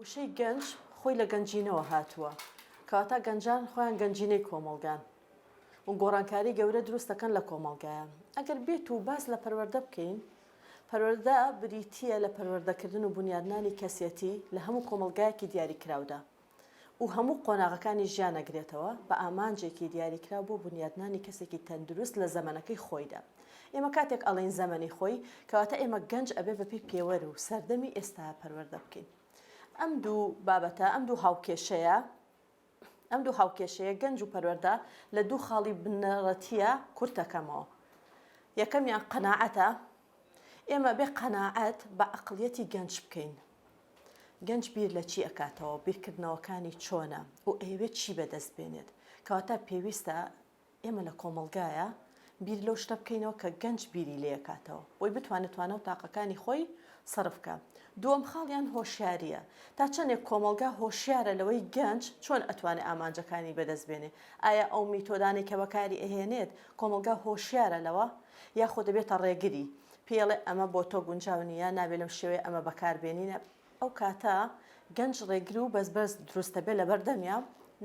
وشەی گەنج خۆی لە گەنجینەوە هاتووە، کەواتە گەنجان خۆیان گەنجینەی کۆمەڵگان و گۆڕانکاری گەورە دروست دەکەن لە کۆمەڵگایە. ئەگەر بێت و باس لە پەروەردە بکەین، پەروەردە بریتییە لە پەروەردەکردن و بونیادنانی کەسێتی لە هەموو کۆمەڵگایەکی دیاریکراودا و هەموو قۆناغەکانی ژیان ئەگرێتەوە بە ئامانجێکی دیاریکراو بۆ بونیادنانی کەسێکی تەندروست لە زەمەنەکەی خۆیدا. ئێمە کاتێک ئەڵێین زەمەنی خۆی، کەواتە ئێمە گەنج ئەبێ بەپێی پێوەر و سەردەمی ئێستا پەروەردە بکەین. ئەم دوو بابەتە، ئەم دوو هاوکێشەیە، ئەم دوو هاوکێشەیە گەنج و پەروەردە لە دوو خاڵی بنەڕەتییە کورتەکەمەوە. یەکەمیان قەناعەتە، ئێمە ئەبێ قەناعەت بە عەقڵیەتی گەنج بکەین. گەنج بیر لە چی ئەکاتەوە، بیرکردنەوەکانی چۆنە و ئەیەوێت چی بەدەست بێنێت. کەواتە پێویستە ئێمە لە کۆمەڵگایە بیر لەو شتە بکەینەوە کە گەنج بیری لێکاتەوە بۆی بتوانێت توانا و تاقەکانی خۆی سەرف بکا. دووەم خاڵیان هۆشیارییە. تا چەندێک کۆمەڵگا هۆشیارە لەوەی گەنج چۆن ئەتوانێ ئامانجەکانی بەدەست بێنێ؟ ئایا ئەو میتۆدانەی کە بەکاری ئەهێنێت کۆمەڵگا هۆشیارە لەوە؟ یاخود دەبێتە ڕێگری پێی ئەڵێ ئەمە بۆ تۆ گونجاو نییە، نابێ لەم شێوەیە ئەمە بەکار بێنی، ئەو کاتە گەنج ڕێگر و بەزبەز دروست دەبێت لەبەردەمیا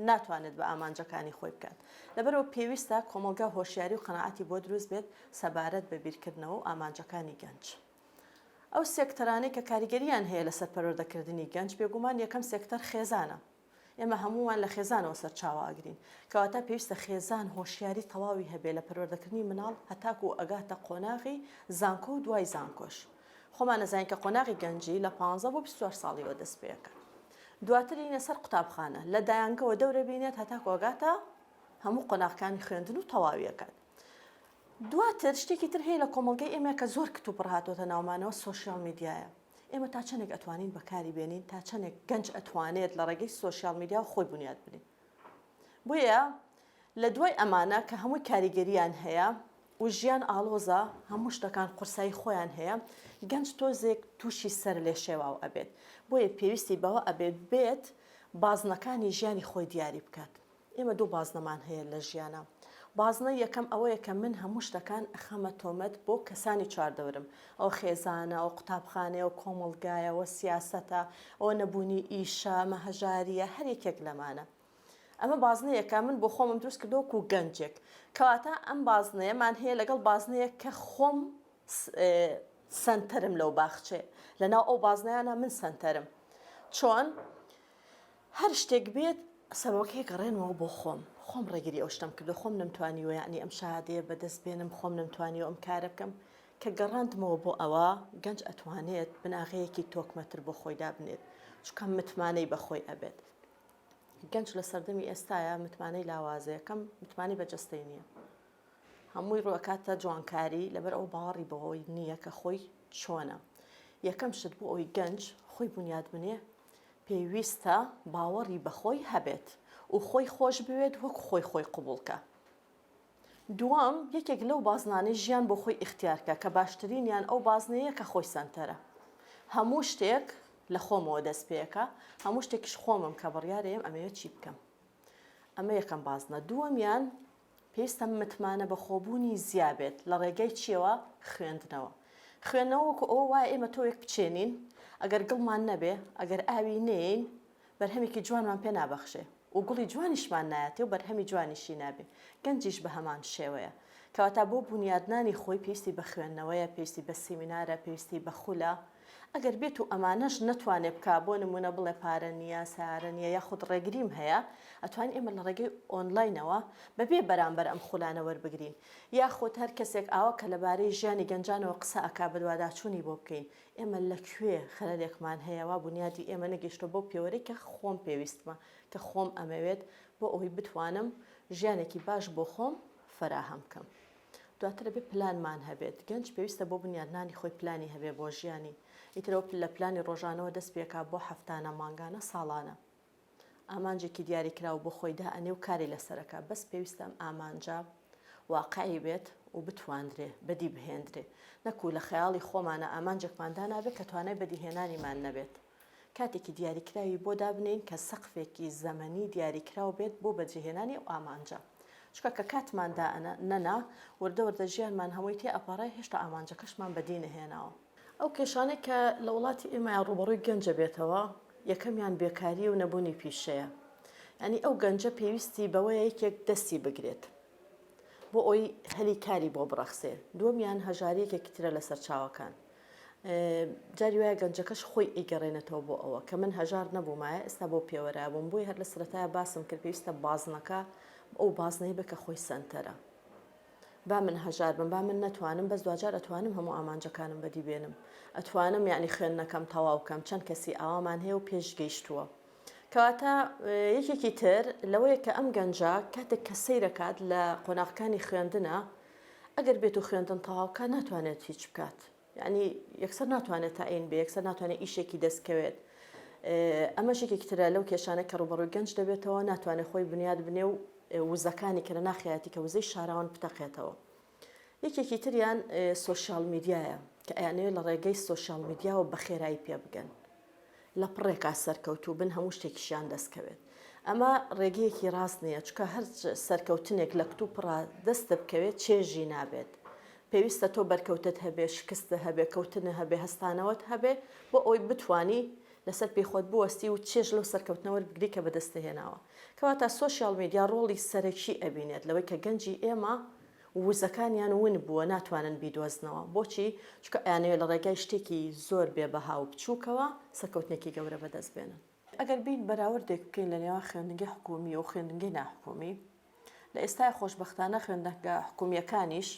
ناتوانێت بە ئامانجەکانی خۆی بکات. لەبەرئەوە پێویستە کۆمەڵگا هۆشیاری و قەناعەتی بۆ دروست بێت سەبارەت بە بیرکردنەوە و ئامانجەکانی گەنج. ئەو سێکتەرانەی کە کاریگەرییان هەیە لەسەر پەروەردەکردنی گەنج بێگومان یەکەم سێکتەر خێزانە. ئێمە هەموومان لە خێزانەوە سەرچاوە ئەگرین. کەواتە پێویستە خێزان هۆشیاری تەواوی هەبێ لە پەروەردەکردنی مناڵ هەتاکوو ئەگاتە قۆناغی زانکۆ و دوای زانکۆش. خۆمان ئەزانین کە قۆناغی گەنجی لە پانزە بۆ 24 ساڵیەوە دەست پێ ئەکات. دواتر یینە سەر قوتابخانە. لە دایەنگەوە دەورە بینێت هەتاکوو ئەگاتە هەموو قۆناغەکانی خوێندن و تەواوی ئەکات. دواتر شتێکی تر هەیە لە کۆمەڵگەی ئێمە کە زۆر کتوپڕ هاتۆتە ناومانەوە سۆشیال میدیایە. ئێمە تا چەندێک ئەتوانین بەکاری بێنین، تا چەندێک گەنج ئەتوانێت لە ڕێگەی سۆشیال میدیاوە خۆی بونیاد بنێ. بۆیە لە دوای ئەمانە کە هەمووی کاریگەریان هەیە و ژیان ئاڵۆزە، هەموو شتەکان قورسایی خۆیان هەیە، گەنج تۆزێک تووشی سەرلێشێواو ئەبێت. بۆیە پێویستی بەوە ئەبێت بێت بازنەکانی ژیانی خۆی دیاری بکات. ئێمە دوو بازنەمان هەیە لە ژیانا. بازنەی یەکەم ئەوەیە کە من هەموو شتەکان ئەخەمە تۆمەت بۆ کەسانی چواردەورم. ئەوە خێزانە، ئەوە قوتابخانەیە، ئەوە کۆمەڵگایە، ئەوە سیاسەتە، ئەوە نەبوونی ئیشە، ئەمە هەژارییە، هەر یەکێک لەمانە. ئەمە بازنەیەکە من بۆ خۆمم دروست کردووە وەکوو گەنجێک. کەواتە ئەم بازنەیەمان هەیە لەگەڵ بازنەیەک کە خۆم سەنتەرم لەو باخچەیە. لەناو ئەو بازنەیانە من سەنتەرم. چۆن؟ هەر شتێک بێت سەبەبەکەی گەڕێنمەوە بۆ خۆم، خۆم ڕێگری ئەو شتەم کردووە، خۆم نەمتوانیوە یەعنی ئەم شەهادەیە بەدەست بێنم، خۆم نەمتوانیوە ئەم کارە بکەم، کە گەڕاندمەوە بۆ ئەوە گەنج ئەتوانێت بناغەیەکی تۆکمەتر بۆ خۆی دابنێت، چونکە متمانەی بە خۆی ئەبێت. گەنج لە سەردەمی ئێستایا متمانەی لاوازە، یەکەم متمانەی بە جەستەی نییە، هەمووی ڕووئەکاتە جوانکاری لەبەر ئەوە باوەڕی بەوەی نییە کە خۆی چۆنە. یەکەم شت بۆ ئەوەی گەنج خۆی بونیاد بنێ پێویستە باوەڕی بەخۆی هەبێت و خۆی خۆش بوێت وەک خۆی خۆی قبوڵ کا. دووەم، یەکێک لەو بازنانەی ژیان بۆ خۆی ئیختیار کا کە باشترینیان ئەو بازنەیە کە خۆی سەنتەرە. هەموو شتێک لە خۆمەوە دەست پێکا، هەموو شتێکیش خۆمم کە بڕیارەیەم ئەمەوێت چی بکەم. ئەمە یەکەم بازنە. دووەمیان، پێویستە متمانە بەخۆبوونی زیا بێت لە ڕێگەی چیەوە؟ خوێندنەوە. خوێندنەوە وەکو ئەوە وایە ئێمە تۆوێک بچێنین، ئەگەر گڵمان نەبێ، ئەگەر ئاوی نەیەین، بەرهەمێکی جوانمان پێ نابەخشێ و گوڵی جوانیشمان نایەتێ و بەرهەمی جوانیشی نابێ. گەنجیش بە هەمان شێوەیە. کەواتە بۆ بونیادنانی خۆی پێویستی بە خوێندنەوەیە، پێویستی بە سیمینارە، پێویستی بە خولە. ئەگەر بێت و ئەمانەش نەتوانێ بکا بۆ نموونە بڵێ پارە نییە، سەیارە نییە یاخود ڕێگریم هەیە، ئەتوانین ئێمە لە ڕێگەی ئۆنلاینەوە بەبێ بەرامبەر ئەم خولانە وەربگرین. یاخود هەر کەسێک ئاوا کە لەبارەی ژیانی گەنجانەوە قسە ئەکا بەدواداچوونی بۆ بکەین. ئێمە لە کوێ خەلەلێکمان هەیە وا بونیادی ئێمە نەگەیشتووە بەو پێوەرەی کە خۆم پێویستمە، کە خۆم ئەمەوێت بۆ ئەوەی بتوانم ژیانێکی باش بۆ خۆم فەراهەم بکەم. دواتر ئەبێ پلانمان هەبێت، گەنج پێویستە بۆ بنیادنانی خۆی پلانی هەبێ بۆ ژیانی، ئیتر ئەو لە پلانی ڕۆژانەوە دەست پێکا بۆ هەفتانە، مانگانە، ساڵانە. ئامانجێکی دیاریکراو بۆ خۆی دائەنێ و کاری لەسەر ئەکا، بەس پێویستە ئەم ئامانجە واقعی بێت و بتواندرێ بەدی بهێندرێ، نەکو لە خەیاڵی خۆمانا ئامانجێکمان دانابێ کە توانای بەدیهێنانیمان نەبێت. کاتێکی دیاریکراوی بۆ دابنێین کە سەقفێکی زەمەنی دیاریکراو بێت بۆ بەجێهێنانی ئەو ئامانجە. چونکە کە کاتمان دانەنا، وردە وردە ژیانمان هەمووی تێئەپەڕێ، هێشتا ئامانجەکەشمان بەدی نەهێناوە. ئەو کێشانەی کە لە وڵاتی ئێمەیا ڕووبەڕووی گەنج ئەبێتەوە. یەکەمیان بێکارییە و نەبوونی پیشەیە. یانی ئەو گەنجە پێویستی بەوەیە یەکێک دەستی بگرێت بۆ ئەوەی هەلی کاری بۆ بڕەخسێ. دووەمیان هەژاری یەکێکی ترە لە سەرچاوەکان. جاری وایە گەنجەکەش خۆی ئەیگەڕێنێتەوە بۆ ئەوە کە من هەژار نەبوومایە ئێستا بەو پێوەرە بووم. بۆیە هەر لە سەرەتایە باسم کرد پێویستە بازنەکە ئەو بازنەی بێ کە خۆی سەنتەرە. با من هەژار بم با من نەتوانم بەس دواجار ئەتوانم هەموو ئامانجەکانم بەدی بێنم ئەتوانم یعنی خوێندنەکەم تەواو کەم چەند کەسی ئاوامان هەیە و پێش گەیشتووە کەواتە یەکێکی تر لەوەیە کە ئەم گەنجە کاتێک کە سەیرەکات لە قۆناغەکانی خوێندنە ئەگەر بێت و خوێندن تەواوکە ناتوانێت هیچ بکات یانی یەکسەر ناتوانێت تەعین بێ یەکسەر ناتوانێت ئیشێکی دەست کەوێت ئەمەش یەکێکی ترە لەو کێشانە کە ڕووبەڕووی گەنج دەبێتەوە ناتوانێت خۆی بنیاد بنێ و وزەکانی کە لە ناخیایەتی کە وزەی شاراوەن بتەقێتەوە یەکێکی تریان سۆشیال میدیایە کە ئەیانەوێت لە ڕێگەی سۆشیال میدیاوە بە خێرایی پێ بگەن لە پڕێکا سەرکەوتوو بن هەموو شتێکیشیان دەست کەوێت. ئەمە ڕێگەیەکی ڕاست نییە، چونکە هەر سەرکەوتنێک لە کتوپڕا دەستت بکەوێت چێژی نابێت. پێویستە تۆ بەرکەوتت هەبێ، شکستت هەبێ، کەوتنت هەبێ، هەستانەوەت هەبێ بۆ ئەوەی بتوانی لەسەر پێی خۆت بوەستی و چێژ لەو سەرکەوتنە وەربگری کە بەدەستت هێناوە. کەواتە سۆشیاڵ میدیا ڕۆڵی سەرەکی ئەبینێت لەوەی کە گەنجی ئێمە وزەکانیان ون بووە ناتوانن بیدۆزنەوە بۆچی؟ چونکە ئەیانەوێت لە ڕێگای شتێکی زۆر بێ بەها و بچووکەوە سەرکەوتنێکی گەورە بەدەست بێنن. ئەگەر بێین بەراوردێک بکەین لە نێوان خوێندنگەی حکوومی و خوێندنگەی ناحکوومی لە ئێستای خۆشبەختانە خوێندنگە حکوومییەکانیش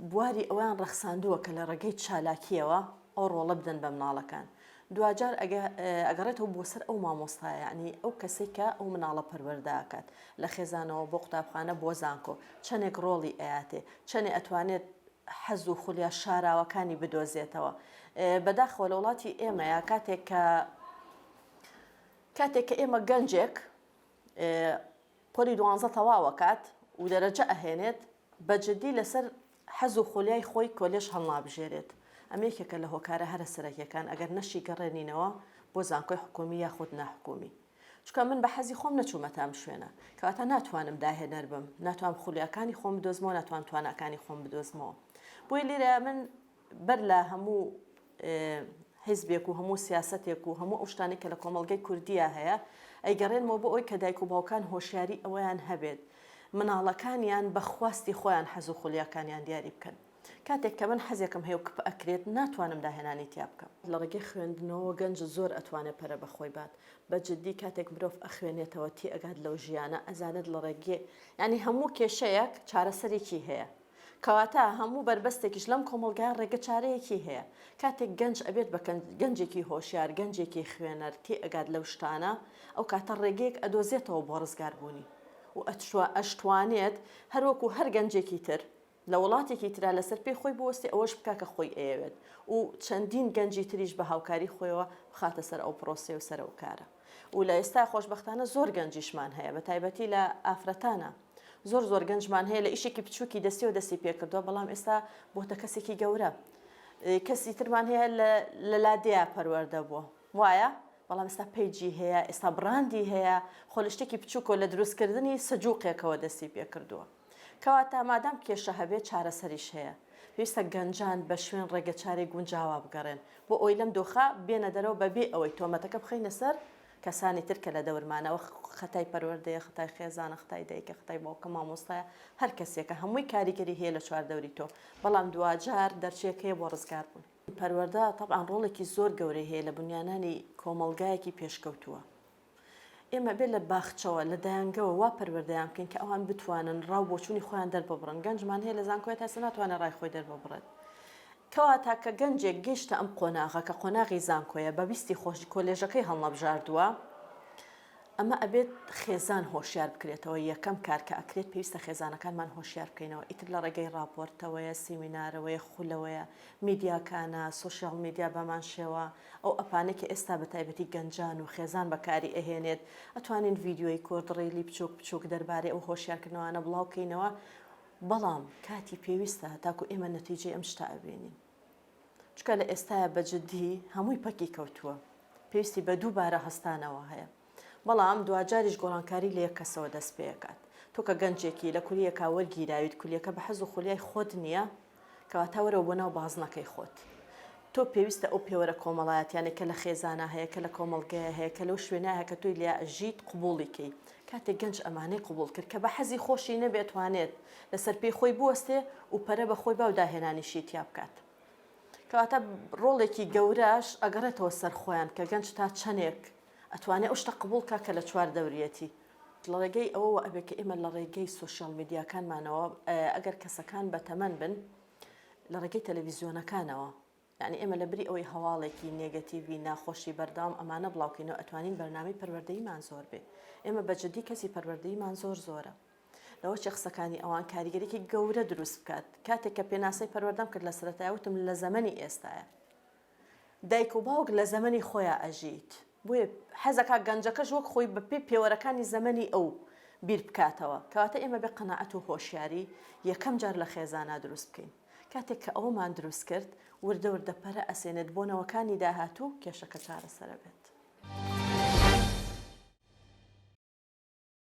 بواری ئەوەیان ڕەخساندووە کە لە ڕێگەی چالاکییەوە ئەو ڕۆڵە بدەن بە مناڵەکان. دواجار ئەگەڕێتەوە بۆ سەر ئەو مامۆستایە یانی ئەو کەسەی کە ئەو مناڵە پەروەردە ئەکات لە خێزانەوە بۆ قوتابخانە بۆ زانکۆ چەنێک ڕۆڵی ئەیاتێ چەنێ ئەتوانێت حەز و خولیا شاراوەکانی بدۆزێتەوە بەداخەوە لە وڵاتی ئێمەیە کاتێک کە کاتێک کە ئێمە گەنجێک پۆلی دوانزە تەواوەکات و دەرەجە ئەهێنێت بە جدی لەسەر حەز و خولیای خۆی کۆلێژ هەڵنابژێرێت، ئەمە یەکێکە لە هۆکارە هەرە سەرەکیەکان ئەگەر نەشیگەڕێنینەوە بۆ زانکۆی حکومی یاخود ناحکومی. چونکە من بە حەزی خۆم نەچوومەتە ئەم شوێنە، کەواتە ناتوانم داهێنەر بم، ناتوانم خولیاکانی خۆم بدۆزمەوە، ناتوانم تواناکانی خۆم بدۆزمەوە. بۆیە لێرە من بەر لە هەموو حیزبێک و هەموو سیاسەتێک و هەموو ئەو شتانەی کە لە کۆمەڵگەی کوردییا هەیە، ئەیگەڕێنمەوە بۆ ئەوەی کە دایک و باوکان هۆشیاری ئەوەیان هەبێت مناڵەکانیان بە خواستی خۆیان حەز و خولیاکانیان دیاری بکەن. کاتێک کە من حەزێکم هەیە و کپ ئەکرێت ناتوانم داهێنانی تیا بکەم. لە ڕێگەی خوێندنەوە گەنج زۆر ئەتوانێت پەرە بە خۆی بات. بە جدی کاتێک مرۆڤ ئەخوێنێتەوە تێئەگات لەو ژیانە ئەزانێت لە ڕێگەی یانی هەموو کێشەیەک چارەسەرێکی هەیە. کەواتە هەموو بەربەستێکیش لەم کۆمەڵگایە ڕێگەچارەیەکی هەیە. کاتێک گەنج ئەبێت بە گەنجێکی هۆشیار، گەنجێکی خوێنەر، تێئەگات لەو شتانە، ئەو کاتە ڕێگەیەک ئەدۆزێتەوە بۆ ڕزگاربوونی و ئەشتوانێت هەروەکو هەر گەنجێکی تر لە وڵاتێکی ترا لەسەر پێی خۆی بوەستێ ئەوەش بکا کە خۆی ئەیەوێت و چەندین گەنجی تریش بە هاوکاری خۆیەوە بخاتە سەر ئەو پڕۆسەیە و سەر ئەو کارە. و لە ئێستا خۆشبەختانە زۆر گەنجیشمان هەیە بە تایبەتی لە ئافرەتانە زۆر زۆر گەنجمان هەیە لە ئیشێکی بچووکی دەستیەوە دەستی پێکردووە بەڵام ئێستا بۆتە کەسێکی گەورە کەسی ترمان هەیە لە لادێیا پەروەردە بووە وایە بەڵام ئێستا page ی هەیە ئێستا بڕاندی هەیە خۆ لە شتێکی بچووکۆ لە دروستکردنی سەجوقێکەوە دەستی پێکردووە کەواتە مادام کێشە هەبێت چارەسەریش هەیە. پێویستە گەنجان بە شوێن ڕێگەچارەی گونجاوا بگەڕێن بۆ ئەوەی لەم دۆخە بێنە دەرەوە بەبێ ئەوەی تۆمەتەکە بخەینە سەر کەسانی تر کە لە دەورمانە ئەوە خەتای پەروەردەیە، خەتای خێزانە، خەتای دایکە، خەتای باوکە، مامۆستایە، هەر کەسێکە هەمووی کاریگەری هەیە لە چواردەوری تۆ بەڵام دواجار دەرچەیەک هەیە بۆ ڕزگاربوون. پەروەردە تەبعەن ڕۆڵێکی زۆر گەورەی هەیە لە بنیانانی کۆمەڵگایەکی پێشکەوتووە. ئێمە ئەبێ لە باخچەوە، لە دایەنگەوە وا پەروەردەیان بکەین کە ئەوان بتوانن ڕا و بۆچوونی خۆیان دەرببڕن. گەنجمان هەیە لە زانکۆیە تا ئێستا ناتوانێت ڕای خۆی دەرببڕێت. کەواتە کە گەنجێک گەیشتە ئەم قۆناغە کە قۆناغی زانکۆیە بە ویستی خۆشی کۆلێژەکەی هەڵنەبژاردووە، ئەمە ئەبێت خێزان هۆشیار بکرێتەوە، یەکەم کار کە ئەکرێت پێویستە خێزانەکانمان هۆشیار بکەینەوە، ئیتر لە ڕێگەی ڕاپۆرتەوەیە، سیمینارەوەیە، خولەوەیە، میدیاکانە، سۆشیاڵ میدیا بەمان شێوە، ئەو ئەپانەی کە ئێستا بە تایبەتی گەنجان و خێزان بەکاری ئەهێنێت، ئەتوانین ڤیدیۆی کورت، reel ی بچوک بچوک دەربارەی ئەو هۆشیارکردنەوانە بڵاو کەینەوە، بەڵام کاتی پێویستە تاکو ئێمە نەتیجەی ئەم شتە ئەبینین. چونکە لە ئێستایا بە جدی هەمووی پەکی کەوتووە، پێویستی بە دووبارە هەستانەوە هەیە. بەڵام دواجاریش گۆڕانکاری لە یەک کەسەوە دەست پێکات. تۆ کە گەنجێکی لە کولیەکا وەرگیراویت، کولیەکە بە حەز و خولیای خۆت نییە، کەواتە وەرەوە بۆ ناو بازنەکەی خۆت. تۆ پێویستە ئەو پێوەرە کۆمەڵایەتیانەی کە لە خێزانا هەیە، کە لە کۆمەڵگەیا هەیە، کە لەو شوێنە هەیە کە تۆی لیا ئەژیت قبوڵی کەی. کاتێک گەنج ئەمانەی قبوڵ کرد کە بە حەزی خۆشی نەبێ ئەتوانێت لەسەر پێی خۆی بوەستێ و پەرە بە خۆی با و داهێنانیشی تیا بکات. کەواتە ڕۆڵێکی گەورەش ئەگەڕێتەوە سەر خۆیان کە گەنج تا چەنێک ئەتوانێ ئەو شتە قبوڵ کا کە لە چوار دەوریەتی. لە ڕێگەی ئەوەوە ئەبێ کە ئێمە لە ڕێگەی سۆشیال میدیاکانمانەوە ئەگەر کەسەکان بەتەمەن بن لە ڕێگەی تەلەڤیزیۆنەکانەوە یانی ئێمە لە بری ئەوەی هەواڵێکی نێگەتیڤی ناخۆشی بەردەوام ئەمانە بڵاوکەینەوە ئەتوانین بەرنامەی پەروەردەییمان زۆر بێ ئێمە بە جدی کەسی پەروەردەییمان زۆر زۆرە لەوە چێ قسەکانی ئەوان کاریگەریی گەورە دروست بکات کاتێک کە پێناسەی پەروەردەم کرد لە سەرەتای وتم لە زەمەنی ئێستایە دایک و باوک لە زەمەنی خۆیا ئەژیت بۆیە حەزەکا گەنجەکەش وەک خۆی بە پێی پێوەرەکانی زەمەنی ئەو بیر بکاتەوە کەواتە ئێمە بێ قەناعەت و هۆشیاری یەکەم جار لە خێزانا دروست بکەین کاتێک کە ئەوەمان دروست کرد وردە وردە پەرە ئەسێنێت بۆ نەوەکانی داهاتوو کێشەکە چارەسەرەبێت.